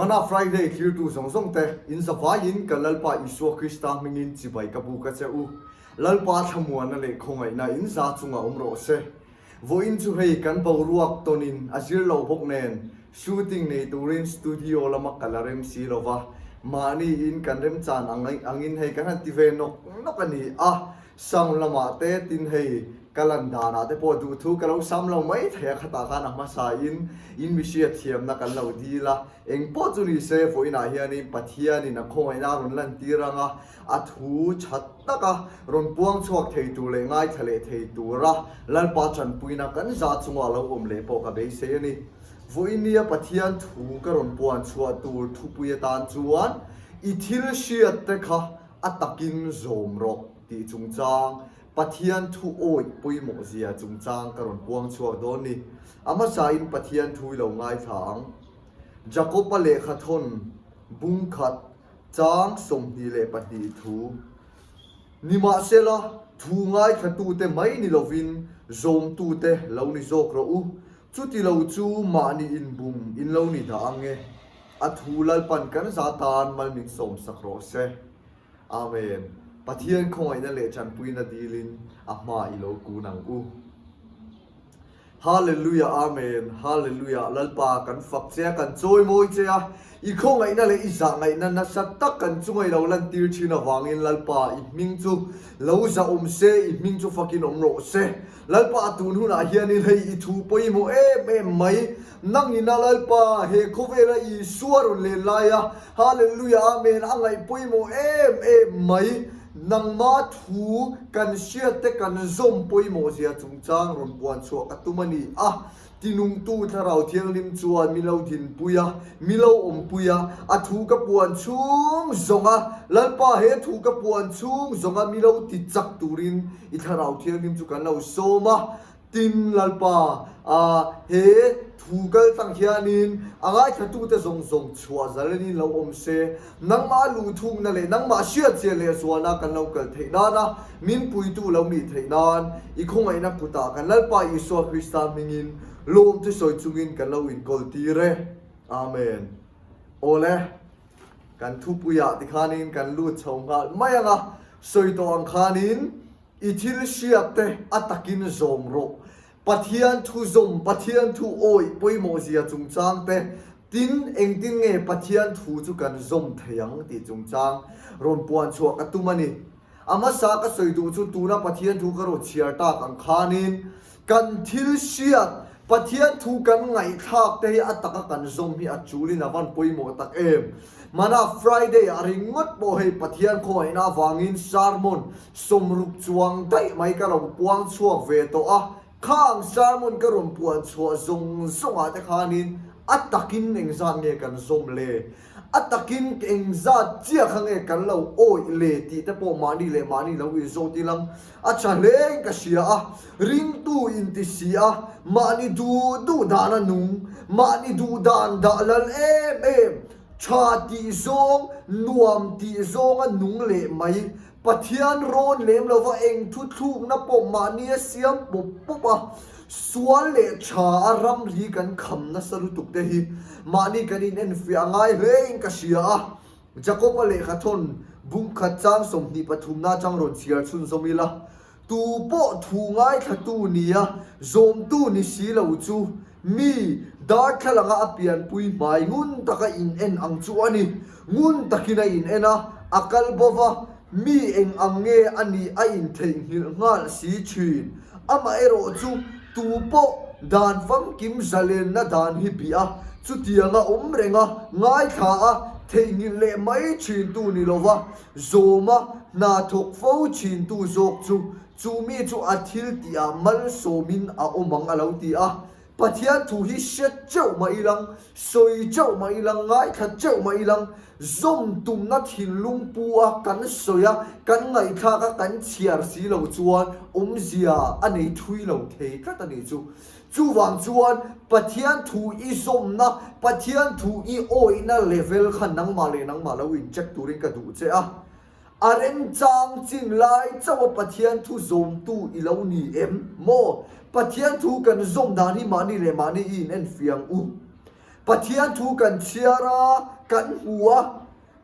Mana Friday thlirtu zawng zawng te, in zavaiin kan Lalpa Isua Krista hmingin chibai ka buk a che u. Lalpa thlamuanna leh khawngaihna in za chungah awm rawh se. Vawiin chu hei kan boruak tawnin a zir lo bawk nen shooting nei turin studio lama kal a rem si lo va, mahni in kan remchan angin hei kan han ti ve nawk nawk a ni a, sound lamah te tin hei ka lan danah te pawh duhthu ka lo sam lo mai thei a, khatah khan a hmasa in in mihriat thiamna kan lo dil a, eng pawh chu ni se vawiinah hianin Pathianin a khawngaihna a rawn lantir ang a, A thu tha taka rawn puang chhuak thei tur leh ngaithla leh thei tura Lalpa tanpuina kan za chunga lo awm leh pawh ka beisei a ni. Vawinia Pathian thu ka rawn puan chhuah tur thupui atan chuan I thil hriat te kha a takin zawm rawh tih chungchang, Pathian thu awih pawimawh zia chungchang ka rawn puang chhuak dawn ni. A hmasain Pathian thu i lo ngaithla ang. Jakob-a lehkha thawn bung khat Chang 22 thu. Nimahsela, thu ngaithlatute mai ni lovin zawmtute lo ni zawk rawh u, chuti lo chu mahni inbum in lo ni dah ang e. A thu Lalpan kan za tan mal min sawmsak rawh se. Amen. Pathian khawngaihna leh tanpuina dilin a hma i lo kun ang u. Hallelujah Amen Hallelujah Lalpa kan fak che a kan chawi mawi che a i khawngaihna leh i zahngaihna nasa tak kan chunga i lo lantir thin avangin Lalpa i hming chu lo zah awm se i hming chu fakin awm rawh se Lalpa tun hunah hianin hei i thu pawimawh em em mai nangina Lalpa he khawvela Isua rawn len laia Hallelujah Amen a ngaih pawimawh em em mai Nangma thu kan hriat te kan zawm pawimawh zia chungchang rawn puan chhuah ka tum a ni a, tinungtu Thlarau Thianghlim chuan mi lo dinpui a, mi lo awmpui a, a thu ka puan chhung zawng a, Lalpa he thu ka puan chhung zawng a mi lo ti chak turin i Thlarau Thianghlim chu kan lo sawm a, Tin, Lalpa, a, he thu kal tlang hianin a ngaithlatute zawng zawng chhuah zalenin lo awm se, nangmah luhthukna leh nangmah hriatchian leh zualna kan lo kal theih nana min puitu lo nih theih nan i khawngaihna kutah kan Lalpa Isua Krista hmingin lawmthu sawi chungin kan lo inkawl tir e. Amen. Awle, kan thupuiah tikhanin kan lut chho nghal mai ang a, sawi tawh ang khanin, I thil hriat te a takin zawm rawh. Pathian thu zawm, Pathian thu awih pawimawh zia chungchang te, tin engtin nge Pathian thu chu kan zawm thei ang tih chungchang rawn puan chhuah ka tum a ni. A hmasa ka sawi duh chu tuna Pathian thu ka rawn chhiar tak ang khanin Kan thil hriat, Pathian thu kan ngaihthlak te hi a taka kan zawm hi a chulin a van pawimawh tak em. Mana Friday ah ringawt pawh hei Pathian khawngaihna avangin sermon sawmruk chuang daih mai ka lo puang chhuak ve tawh a, khang sermon ka rawn puan chhuah zawng zawngah te khanin a takin engzat nge kan zawm le? A takin engzat chiah kha nge kan lo awih le tih te pawh mahni leh mahni lo inzawt ilang a tha hlein ka hria a, ringtu inti si a, mahni duh duh dan a nung, mahni duh dan dah lal em em, tha tih zawng, nuam tih zawng a nung leh mai, Pathian rawn lem lova eng thuthlukna pawh mahni a siam pawp pawp a, sual leh tha a ramri kan kham nasa lutuk te hi mahni kan in enfiah a ngai hlein ka hria a. Jakob-a lehkha thawn bung khat chang 23 na atang rawn chhiar chhunzawm ila, Tu pawh thu ngaithlatu nia zawmtu ni si lo chu mi darthlalanga a pianpui hmai ngun taka in en ang chu a ni. Ngun takin a in en a, a kal bo va, mi eng ang nge a nih a intheihnghilh nghal si thin. Amaherawh chu tu pawh dan famkim zalenna dan hi bih a, chutianga awm reng a, ngaithla a, theihnghilh leh mai thintu ni lo va, Zawma hna thawk fo thintu zawk chu chu mi chu a thil tihah malsawmin a awm ang a lo ti a. Pathian thu hi hre teuh mah ilang, sawi teuh mah ilang, ngaithla teuh mah ilang, zawm tumna thinlung pu a kan sawi a, kan ngaihthlak a, kan chhiar si lo chuan awmzia a nei thui lo thei tlat a nih chu. Chuvang chuan Pathian thu i zawmna, Pathian thu i awihna level kha nangmah leh nangmah lo in check turin ka duh che a. A remchang chin lai chauh a Pathian thu zawmtu i lo ni em? Maw? Pathian thu kan zawm dan hi mahni leh mahni i in enfiang u. Pathian thu kan chhiar a, kan hmu a,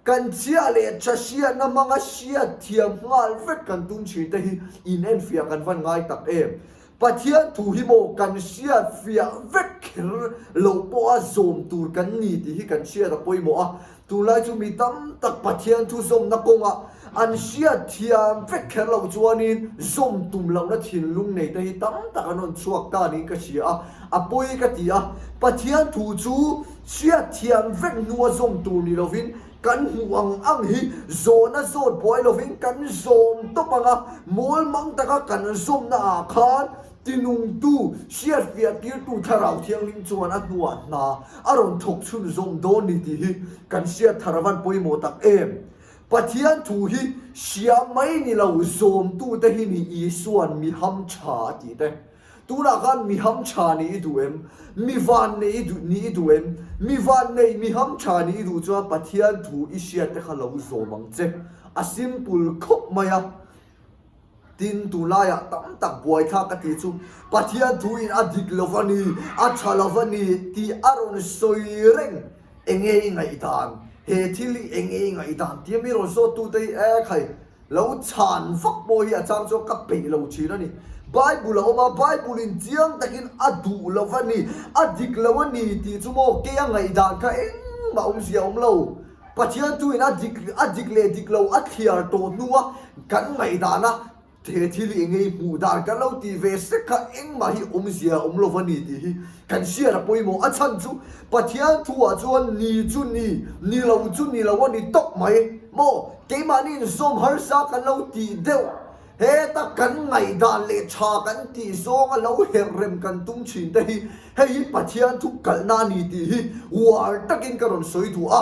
kan chhia leh tha hriatna hmanga hriat thiam nghal vek kan tum thin te hi in enfiah kan van ngai tak em. Pathian thu hi maw kan hriat fiah vek kher loh pawha zawm tur kan ni tih hi kan hriat a pawimawh a. Tunlai chu mi tam tak Pathian thu zawmna kawngah an hriat thiam vek kher loh chuanin zawm tum lohna thinlung nei te hi tam tak an rawn chhuak ta niin ka hria a, a pawi ka ti a. Pathian thu chu hriat thiam vek hnua zawm tur ni lovin kan hmuh ang ang hi zawhna zawt buai lovin kan zawm tawp ang a, mawl mang taka kan zawmna ah khan Tinungtu, hriatfiah tirtu Thlarau Thianghlim chuan a hnuah hna a rawn thawk chhunzawm dawn ni tih hi kan hriat thar avan pawimawh tak em? Pathian thu hi hria mai ni lo zawmtute hi ni Isua'n mi ham tha a tih te. Tunah khan mi ham tha nih i duh em? Mi van nei i duh nih i duh em? Mi van nei mi ham tha nih i duh chuan Pathian thu i hriat te kha lo zawm ang che. A simple khawp mai a. Tin, tunlaiah tam tak buaithlak ka tih chu Pathian thuin a dik lo va ni, a tha lo va ni tih a rawn sawi reng. Enge i ngaihdan? He thil hi enge i ngaihdan? Tia mi rawn zawttute hi e khai, lo chhan vak pawh hi a chang chuan ka peih lo thin a ni. Bible a awm a, Bible-in chiang takin a duh lo va ni, a dik lo a ni tih chu maw keia ngaihdan kha engmah awmzia a awm lo. Pathian tuin a dik a dik leh dik lo a thliar tawh hnua kan ngaihdan a, he thil hi engei hmuh dan kan lo tih ve sek kha engmah hi awmzia a awm lo va ni tih hi kan hriat a pawimawh. A chhan chu Pathian thuah chuan ni chu ni, ni lo chu ni lo a ni tawp mai maw? Keimahni inzawm harsa kan lo tih deuh heta kan ngaihdan leh tha kan tih zawnga lo herh rem kan tum thin te hi hei hi Pathian thu kalhna a ni tih hi uar takin ka rawn sawi duh a.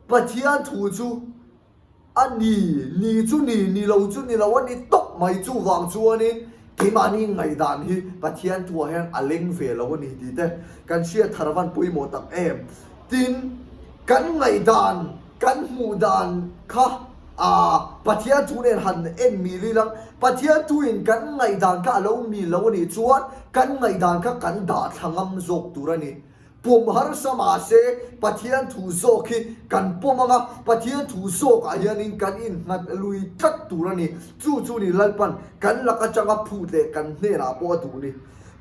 Pathian thu chu a ni, ni chu ni, ni lo chu ni lo a ni tawp mai chuvang chuanin keimahni ngaihdan hi Pathian thuah hian a leng ve lo a ni tih te kan hriat thar avan pawimawh tak em. Tin, kan ngaihdan, kan hmuh dan kha a Pathian thu nen han en mil ilang, Pathian thuin kan ngaihdan kha a lo mil lo a nih chuan kan ngaihdan kha kan dah thla ngam zawk tur a ni. Pawm harsa mahse Pathian thu zawk hi kan pawm ang a, Pathian thu zawkah hianin kan innghat lui tlat tur a ni. Chu chu ni Lalpan kan lak atanga phut leh kan hnenah pawh a duh ni.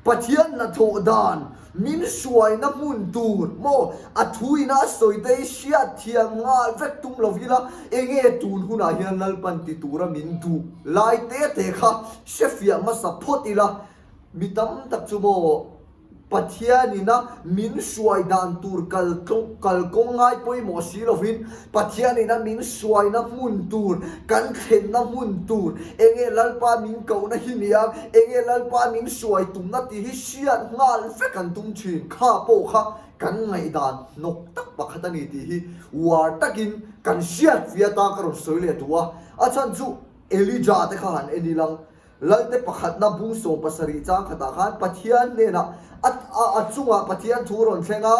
Pathian hnathawh dan min hruaina hmun tur maw a thuina a sawi te hi hriat thiam nghal vek tum lo ila enge tun hunah hian Lalpan ti tura min duh lai te te kha hrefiah hmasa phawt ila mi tam tak chu maw Pathianina min hruai dan tur kal kalkawng ngai pawimawh si lovin Pathianina min hruaina hmun tur kan thlenna hmun tur enge Lalpa min kohna hi nia Enge Lalpa min hruai tumna tih hi hriat nghal vek an tum thin. Kha pawh kha kan ngaihdan hnawk tak pakhat a ni tih hi uar takin kan hriat ve atan ka rawn sawi leh duh a. A chhan chu Elijah te kha han en ilang, Lalte pakhatna bung 70 chang khatah khan Pathian hnenah a a chungah Pathian thu rawn thleng a,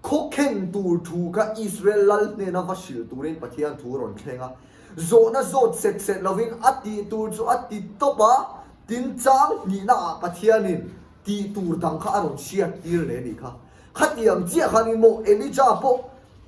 khawkhen tur thu kha Israel lal hnena va hrilh turin Pathian thu rawn thleng a. Zawhna zawt set set lovin a tih tur chu a ti tawp a, tin chang hnihna ah Pathianin tih tur dang kha a rawn hriat tir leh a nih kha. Khatiang chiah khanin maw Elijah pawh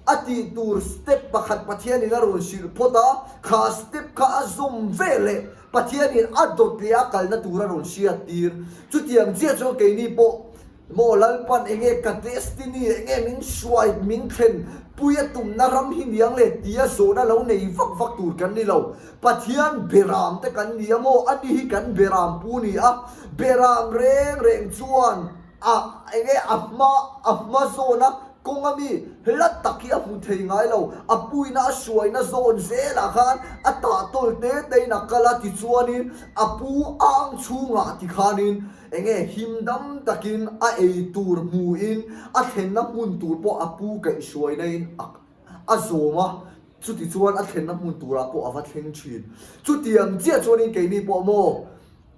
a tih tur step pakhat Pathianin a rawn hrilh phawt a, kha step kha a zawm ve leh Pathianin a dawt leh a kalna tur a rawn hriat tir. Chutiang chiah chuan keini pawh Maw Lalpan enge ka destiny enge min hruai min thlen pui a tumna ram hi niang le tia zawhna lo nei vak vak tur kan ni lo. Pathian beram te kan ni a maw ani hi kan beram pu ni a, beram reng reng chuan a enge a hma a hma zawna kawng ami hla tak hi a hmu thei ngai lo, a puina a hruaina zawn zelah khan a tahtawl te te in a kal a tichuanin a pu ang chhungah tikhanin Enge him dam takin a ei tur hmuin a thlenna hmun tur pawh a pu kaihhruaina in a zawm a, chutichuan a thlenna hmun turah pawh a va thleng thin. Chutiang chiah chuanin keini pawh maw?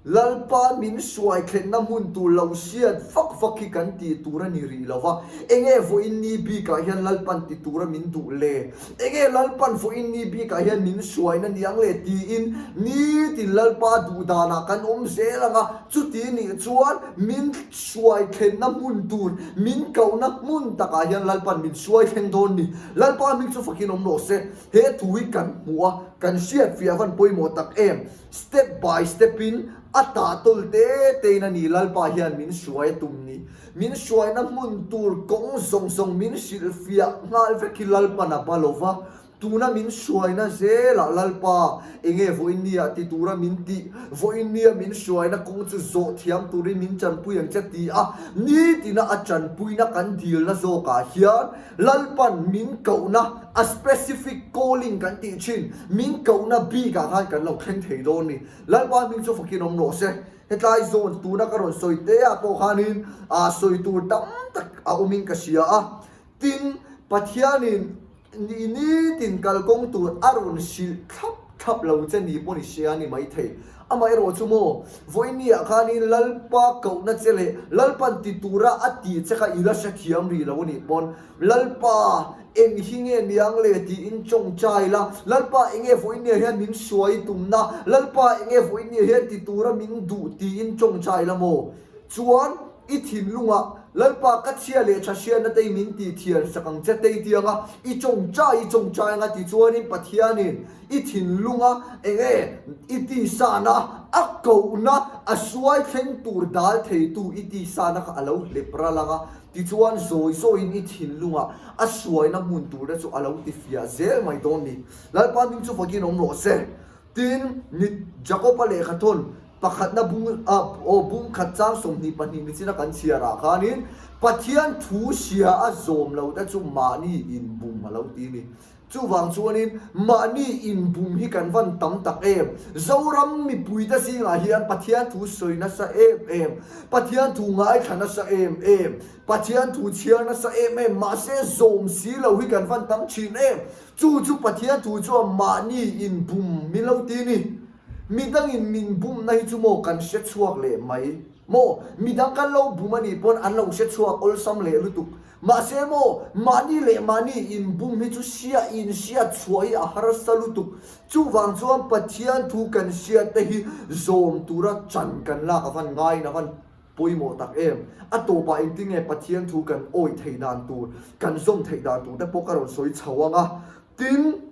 Lalpa min hruai thlenna hmun tur lo hriat vak vak hi kan tih tur a ni rih lo va, enge vawiin ni bikah hian Lalpan ti tura min duh le? Enge Lalpan vawiin ni bikah hian min hruaina niang le? tiin nitin Lalpa duh danah kan awm zel ang a, chuti nih chuan min hruai thlenna hmun tur, min kohna hmun takah hian Lalpan min hruai thleng dawn ni. Lalpa hming chu fakin awm rawh se. He thu hi kan hmuh a, kan hriatfiah van pawimawh tak em? Step by step in a tah tawl te te in a ni Lalpa hian min hruai a tum ni. Min hruaina hmun tur kawng zawng zawng min hrilhfiah nghal vek hi Lalpan a ba lo va. Tuna min hruaina zelah Lalpa enge vawiin nia ti tura min tih, vawiin nia min hruaina kawng chu zawh thiam turin min chanpui ang che ti a, nitina a chanpuina kan dilna zawkah hian Lalpan min kohna, a specific calling kan tih thin, min kohna bikah khan kan lo thleng thei dawn ni. Lalpa hming chu fakin awm rawh se. Hetlai zawn tuna ka rawn sawi te ah pawh khanin aa sawi tur tam tak a awmin ka hria a. Tin, Pathianin ni nitin kalkawng tur a rawn hrilh thlap thlap lo che ni pawh ni hria a ni maithei. Amaherawh chu maw, vawinia khanin Lalpa kohna che leh Lalpan ti tura a ti che kha i la hrethiam rih lo a nih pawn, Lalpa, eng hi nge niang le tiin tawngtai la, Lalpa enge vawinia hian min hruai tumna, Lalpa enge vawinia hian ti tura min duh tiin tawngtai la maw? Chuan i thinlungah, Lalpa ka chhia leh tha hriatna te i min tih thian sak ang che tei tianga i tawngtai i tawngtai anga tichuanin Pathianin I thinlunga enge i tisana a kohna a suai thleng tur dal theitu i tisana kha a lo hlep ral ang a, tichuan zawi zawiin i thinlunga a suaina hmun tur te chu a lo tifiah zel mai dawn ni. Lalpa hming chu fakin awm rawh se. Tin, ni Jakob-a lehkhathawn pakhatna bung a aw bung khat chang 22 nichina kan chhiarah khanin Pathian thu hria a zawm lo te chu mahni inbum a lo ti a ni. Chuvang chuanin mahni inbum hi kan van tam tak em? Zoram mipuite zingah hian Pathian thu sawi nasa em em, Pathian thu ngaithla nasa em em, Pathian thu chhiar nasa em em, mahse zawm si lo hi kan van tam thin em? Chu chu Pathian thu chuan mahni inbum min lo ti ni. Midangin min bumna hi chu maw kan hre chhuak leh mai maw? Midang kan lo bum a nih pawn an lo hre chhuak awlsam leh lutuk. Mahse maw, mahni leh mahni inbum hi chu hria in hriat chhuah hi a harsa lutuk. Chuvang chuan Pathian thu kan hriat te hi zawm tura chan kan lak a van ngaiin a van pawimawh tak em. A tawpah engtinge Pathian thu kan awih theih dan tur, kan zawm theih dan tur te pawh ka rawn sawi chho ang a. Tin.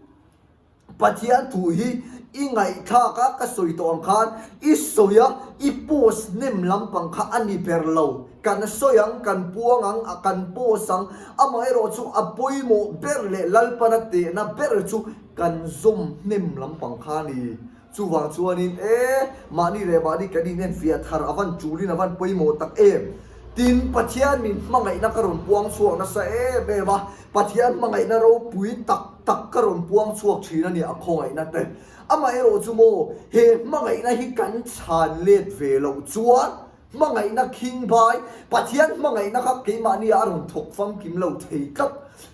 Pathian thu hi i ngaihthlak a, ka sawi tawh ang khan i sawi a, i post hnem lampang kha a ni ber lo. Kan sawi ang, kan puang ang, a kan post ang, amaherawh chu a pawimawh ber leh Lalpana tehna ber chu kan zawm hnem lampang kha a ni. Chuvang chuanin e, mahni leh mahni kan inenfiah thar a van tulin a van pawimawh tak em? Tin, Pathian min hmangaihna ka rawn puang chhuak nasa em em a, Pathian hmangaihna ropui tak tak ka rawn puang chhuak thin a ni a khawngaihna te. Amaherawh chu maw, he hmangaihna hi kan chhan let ve loh chuan Hmangaihna khing bai, Pathian hmangaihna kha keimahni ah a rawn thawk famkim lo thei tlat.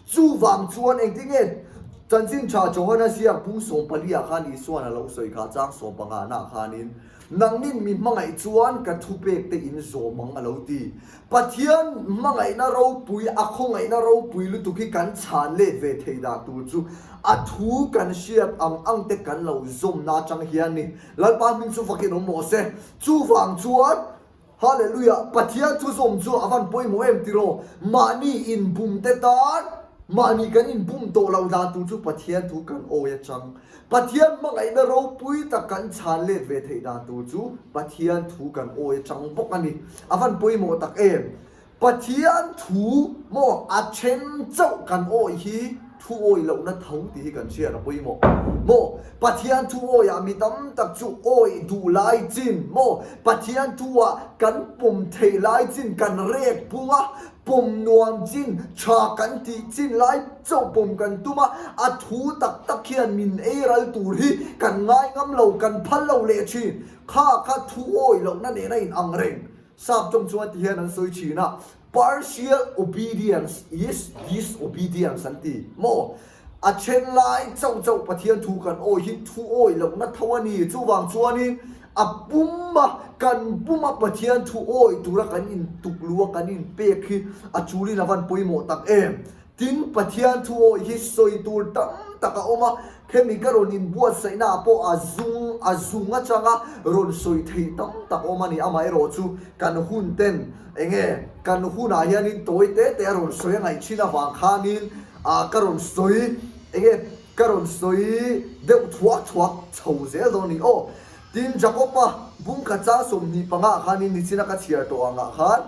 Chuvang chuan engtinge Chanchin Tha Johana ziak bung 14 ah khan Isuan a lo sawi kha chang 15 na ah khanin, Nangnin mi hmangaih chuan ka thupek te in zawm ang a lo ti. Pathian hmangaihna ropui, a khawngaihna ropui lutuk hi kan chhan let ve thei dan tur chu a thu kan hriat ang ang te kan lo zawmna atang hian ni. Lalpa hming chu fakin awm rawh se. Chuvang chuan, Hallelujah, Pathian thu zawm chu a van pawimawh em tiraw? Mahni inbum te tan, mahni kan inbum tawh loh dan tur chu Pathian thu kan awi atang. Pathian hmangaihna ropui tak kan chhan let ve theih dan tur chu Pathian thu kan awi atang bawk a ni. A van pawimawh tak em? Pathian thu maw a then chauh kan awih hi thu awih lohna tho tih hi kan hriat a pawimawh maw? Pathian thu awihah mi tam tak chu awih duh lai chin maw? Pathian thu ah kan pawm theih lai chin kan rek phung a, pawm nuam chin, tha kan tih chin lai chauh pawm kan tum a, a thu tak tak hian min ei ral tur hi kan ngai ngam lo, kan phal lo leh thin. Kha kha thu awih lohna nena in ang reng. Sap tawng chuan ti hian an sawi thin a, partial obedience is disobedience an ti maw? A then lai chauh chauh Pathian thu kan awi hi thu awi lohna tho a ni. Chuvang chuanin A pum a, kan pum a Pathian thu awih tura kan intuk lu a kan inpek hi a chulin a van pawimawh tak em. Tin, Pathian thu awih hi sawi tur tam tak a awm a, hemi ka rawn inbuatsaihna ah pawh a zung a zung atanga rawn sawi theih tam tak awm a ni. Amaherawhchu kan hun ten enge kan hunah hianin tawi te te a rawn sawi a ngaih thin avang khanin ah ka rawn sawi enge ka rawn sawi deuh thuak thuak chho zel dawn a ni aw. Tin, Jakob-a bungkhat chang 25 ah khanin nichina ka chhiar tawh angah khan,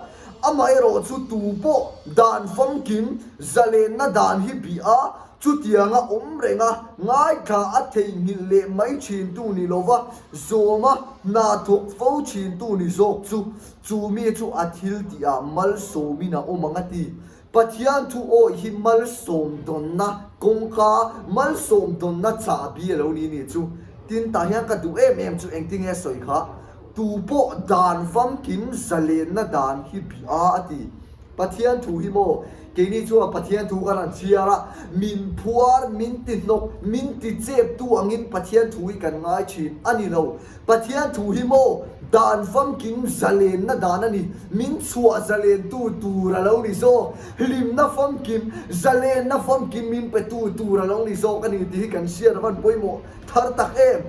Amaherawhchu tu pawh dan famkim zalenna dan hi bih a, chutianga awm renga ngaithla a theihnghilh leh mai thintu ni lova zawma hna thawk fo thintu ni zawk chu, chu mi chu a thil tihah malsawmin a awm ang a ti. Pathian thu awih hi malsawm dawnna kawngka, malsawm dawnna chahbi a lo ni nih chu. Tin, tah hian ka duh em em chu engtinge a sawi kha, Tu pawh dan famkim zalenna dan hi bih a a ti. Pathian thu hi maw, keini chuan Pathian thu kan han chhiar a, min phuar, min ti hnawk, min ti chep tu angin Pathian thu hi kan ngai thin a ni lo. Pathian thu hi maw dan famkim zalenna dan a ni, min chhuah zalentu tur a lo ni zawk, hlimna famkim, zalenna famkim min petu tur a lo ni zawk a ni tih hi kan hriat a van pawimawh thar tak em.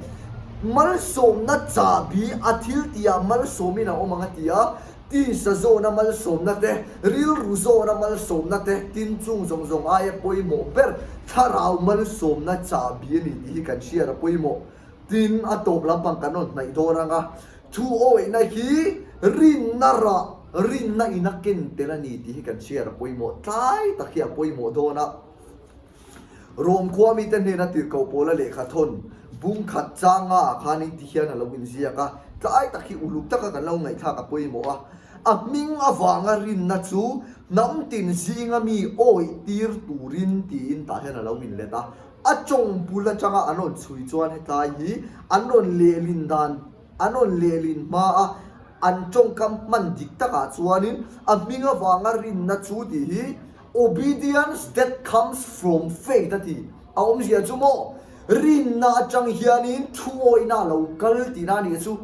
Malsawmna chahbi a thil tihah malsawmin a awm ang a ti a, tisa zawna malsawmna te, rilru zawna malsawmna te, tin chung zawng zawng aia pawimawh ber thlarau malsawmna chahbi a ni tih hi kan hriat a pawimawh. Tin, a tawp lampang kan rawn hnaih dawn ang a, thu awihna hi rinna rah, rinna in a ken tel a ni tih hi kan hriat a pawimawh tlai tak hi a pawimawh dawn a. Rom khua mite hnena tirhkoh pawla lehkha thawn bung khat changa ah khanin ti hian a lo inziak a, tlai tak hi uluk taka kan lo ngaihthlak a pawimawh a. A hming avanga rinna chu hnam tin zinga mi awih tir turin tiin tah hian a lo inlet a. A tawng bul atanga an rawn chhui chuan hetlai hi an rawn lehlin dan, an rawn lehlin hma a, an tawngkam hman dik takah chuanin a hming avanga rinna chu tih hi obedience that comes from faith a ti. A awmzia chu maw rinna atang hianin thuawihna a lo kal tihna a nih chu.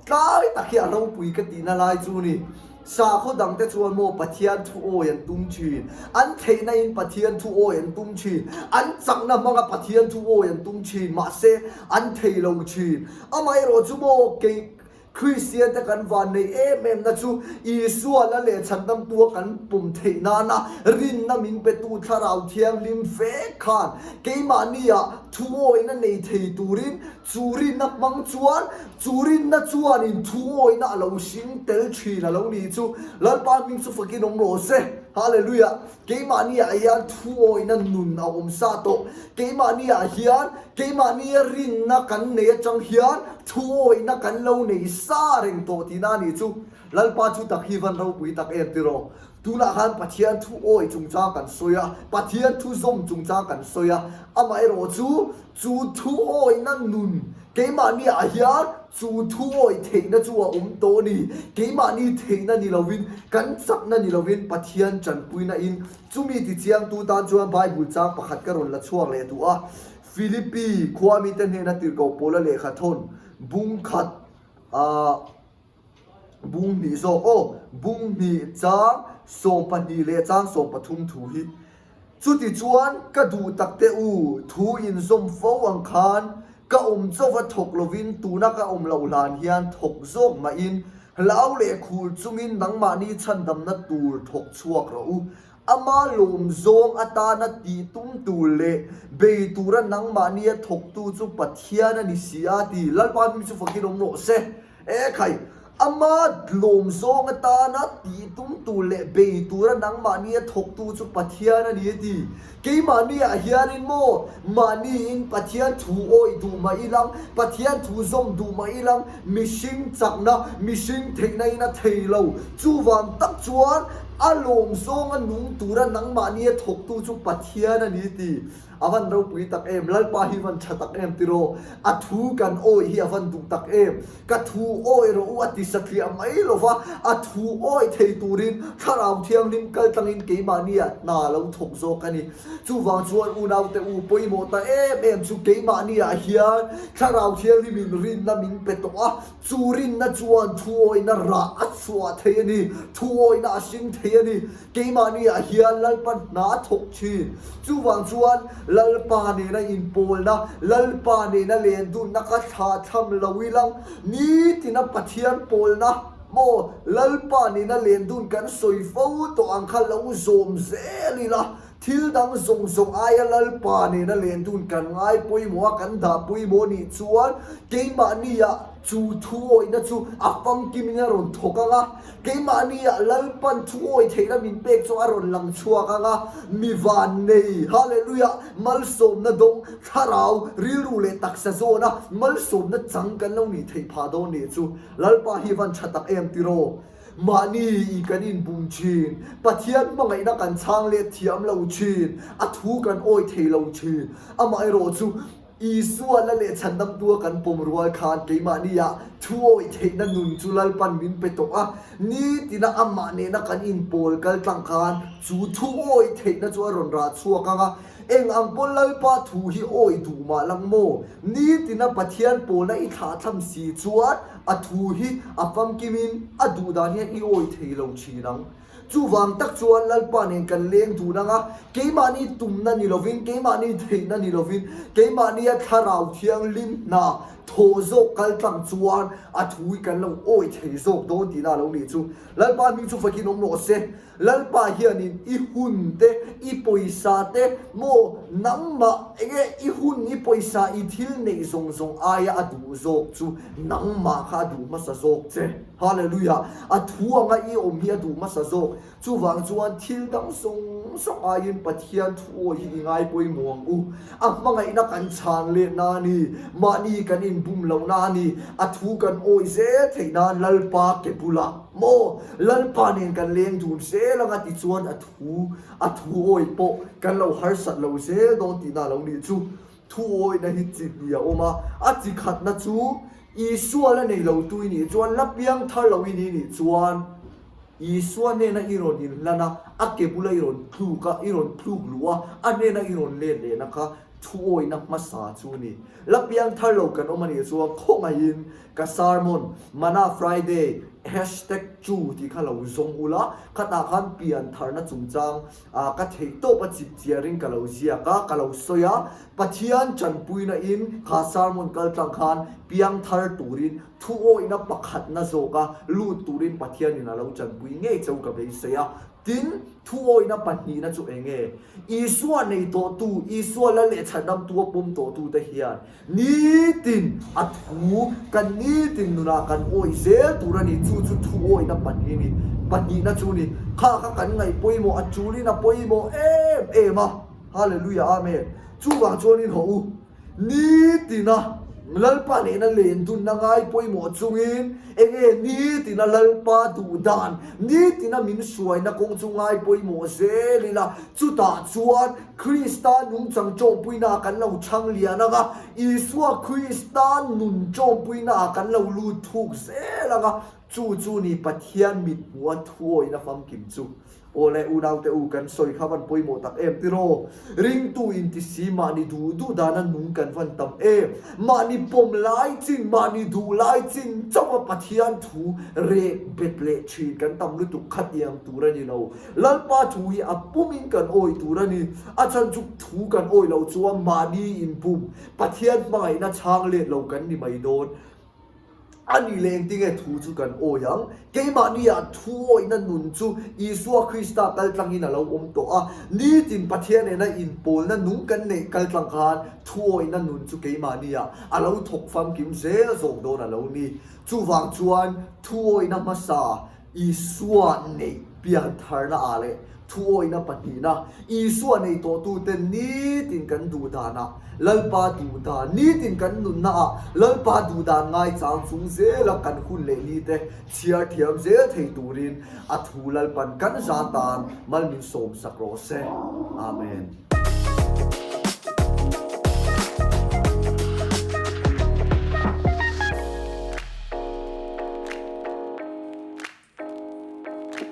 Tlai tak hi a ropui ka tihna lai chu ni. Sakhaw dangte chuan maw Pathian thu awi an tum thin, an theihna in Pathian thu awi an tum thin, an chakna hmanga Pathian thu awi an tum thin, mahse an thei lo thin. Amaherawh chu maw kei Kristian te kan van nei em em na chu Isua la leh chhandamtua kan pawm theih nana rinna min petu Thlarau Thianghlim vek khan keimahnia thu awina nei thei turin Chu rinna hmang chuan, chu rinna chuanin thuawihna a lo hring tel thin a lo ni chu. Lalpa hming chu fakin awm rawh se. Hallelujah! Keimahniah hian thuawihna nun a awm sa tawh. Keimahniah hian, keimahnia rinna kan nei atang hian thuawihna kan lo nei sa reng tawh tihna a ni chu. Lalpa chu tak hi van ropui tak em tiraw? Tunah khan Pathian thu awih chungchang kan sawi a, Pathian thu zawm chungchang kan sawi a, amaherawh chu Chu thu awihna nun keimahniah hian chu thu awih theihna chu a awm tawh a ni. Keimahni theihna ni lovin, kan chakna ni lovin Pathian tanpuina in chumi tichiangtu tan chuan Bible chang pakhat ka rawn la chhuak leh duh a. Philippi khua mite hnena tirhkoh Paula lehkha thawn bung khat ah Bung hnih zawk aw, bung hnih chang 12 leh chang 13 thu hi. Chuti chuan ka duh tak te u, thu inzawm fo ang khan ka awm chauva thawk lovin tuna ka awm loh hlan hian thawk zawk mahin hlau leh khur chungin nangmahni chhandamna tur thawk chhuak rawh u. Ama lawm zawng atana tih tum tur leh bei tura nangmahnia thawktu chu Pathian a ni si a ti. Lalpa hming chu fakin awm rawh se. E khai, ama lawm zawng atana tih tum tur leh bei tura nangmahnia thawktu chu Pathian a ni a ti. Keimahniah hianin maw, mahniin Pathian thu awih duh mah ilang, Pathian thu zawm duh mah ilang, mihring chakna, mihring theihna in a thei lo. Chuvang tak chuan a lawm zawnga nung tura nangmahnia thawktu chu Pathian a ni a ti. A van ropui tak em, Lalpa hi van tha tak em tiraw? A thu kan awi hi a van duh tak em? Ka thu awi rawh u a ti satliah mai lo va, a thu awi thei turin Thlarau Thianghlim kal tlangin keimahnia hna lo thawk zawk a ni. Chuvang chuan unaute u pawimawh ta em em chu keimahniah hian Thlarau Thianghlimin rinna min pe tawh a, chu rinna chuan thuawihna rah a chhuah thei a ni, thuawihna a hring thei a ni. Keimahniah hian Lalpa hna a thawk thin. Chuvang chuan Lalpa nena inpawlna, Lalpa nena lendunna ka thlah tham lo ilang. Nitina Pathian pawlna maw Lalpa nena lendun kan sawi fo tawh ang kha lo zawm zel ila. Thil dang zawng zawng aia Lalpa nena lendun kan ngai pawimawh a, kan dah pawimawh nih chuan keimahniah chu thuawihna chu a famkimin a rawn thawk ang a. Keimahniah Lalpan thuawi theihna min pek chu a rawn lang chhuak ang a, mi vannei, Hallelujah, malsawmna dawng, thlarau, rilru leh taksa zawna malsawmna chang kan lo nih theih phah dawn nih chu Lalpa hi van tha tak em tiraw? Mahni i kan inbum thin, Pathian hmangaihna kan chhang let thiam lo thin, a thu kan awi thei lo thin, amaherawh chu Isua la leh chhandamtua kan pawm rual khan keimahnia thuawi theihna nun chu Lalpan min pe tawh a, nitina amah nena kan inpawl kal tlang khan chu thuawi theihna chu a rawn rah chhuak ang a. Eng ang pawn Lalpa thu hi awi duh mah lang maw? Nitina Pathian pawlna i thlahthlam si chuan a thu hi a famkimin a duh dan hian i awi thei lo thin ang. Chuvang tak chuan Lalpa nen kan leng dun ang a, keimahni tumna ni lovin, keimahni theihna ni lovin, keimahnia Thlarau Thianghlim hna thawh zawk kal tlang chuan a thu hi kan lo awi thei zawk dawn tihna a lo nih chu. Lalpa hming chu fakin awm rawh se. Lalpa hianin i hun te, i pawisa te, maw nangmah enge i hun, i pawisa, i thil neih zawng zawng aia a duh zawk chu nangmah kha a duh hmasa zawk che. Hallelujah! A thu anga i awm hi a duh hmasa zawk. Chuvang chuan thil dang zawng zawng aiin Pathian thu awi hi i ngai pawimawh ang u. A hmangaihna kan chhan lehna a ni, mahni kan inbum lohna a ni, a thu kan awi zel theih nan Lalpa ke bulah maw Lalpa nen kan leng dun zel anga tichuan a thu a thu awi pawh kan lo harsat lo zel dawn tihna a lo nih chu. Thuawihna hi chi hnih a awm a, a chi khatna chu Isua la nei lo tu i nih chuan, la piang thar lo i ni nih chuan Isua hnena i rawn inhlan a, a ke bula i rawn tluk a, i rawn tluk luh a, a hnena i rawn let lehna kha thuawihna hmasa chu a ni. La piang thar lo kan awm a nih chuan khawngaihin ka sermon Manna Friday hashtag chu tih kha lo zawng ula, khatah khan pian tharna chungchang A, ka theih tawp a chip chiarin ka lo ziak a, ka lo sawi a, Pathian tanpuina in kha sermon kal tlang khan piang thar turin thuawihna pakhatna zawka lut turin Pathianin a lo tanpui ngei cheu ka beisei a. Tin, thuawihna pahnihna chu eng nge? Isua nei tawhtu, Isua la leh chhandamtu a pawm tawhtute hian Nitin a thu kan nitin nunah kan awih zel tur a ni. Chu chu thu awihna pahnih a ni. Pahnihna chu ni. Kha kha kan ngaih pawimawh a chulin a pawimawh em em a. Hallelujah Amen. Chuvang chuanin haw u. Nitina Lalpa nena len dunna ngai pawimawh chungin enge nitina Lalpa duh dan, nitina min hruaina kawng chu ngai pawimawh zel ila. Chutah chuan Krista nungchang ṭawmpuinaah kan lo chhang lian ang a, Isua Krista nun ṭawmpuinaah kan lo lut thuk zel ang a, chu chu ni Pathian mithmuha thuawina famkim chu. Aw le unaute u, kan sawi kha van pawimawh tak em tiraw? Ringtu inti si mahni duh duh dana nung kan van tam em? Mahni pawm lai chin, mahni duh lai chin chauha Pathian thu rek bet leh ṭhin kan tam lutuk khatiang tur a ni lo. Lalpa thu hi a pumin kan awih tur a ni. A chhan chu thu kan awih loh chuan mahni inbum, Pathian hmangaihna chhang let lo kan ni mai dawn. A nih leh engtinge thu chu kan awih ang? Keimahniah thu awihna nun chu Isua Krista kal tlangin a lo awm tawh a. Nitin Pathian nena inpawlna nung kan neih kal tlang khan thu awihna nun chu keimahniah a lo thawk famkim zel zawk dawn a lo ni. Chuvang chuan thu awihna hmasa Isua neih piantharna ah leh thuawihna pahnihna Isua nei tawhtute nitin kan duh danah Lalpa duh dan, nitin kan nunna ah Lalpa duh dan ngaichang chung zela kan hun leh nite chhiar thiam zel thei turin a thu Lalpan kan za tan mal min sawmsak rawh se. Amen.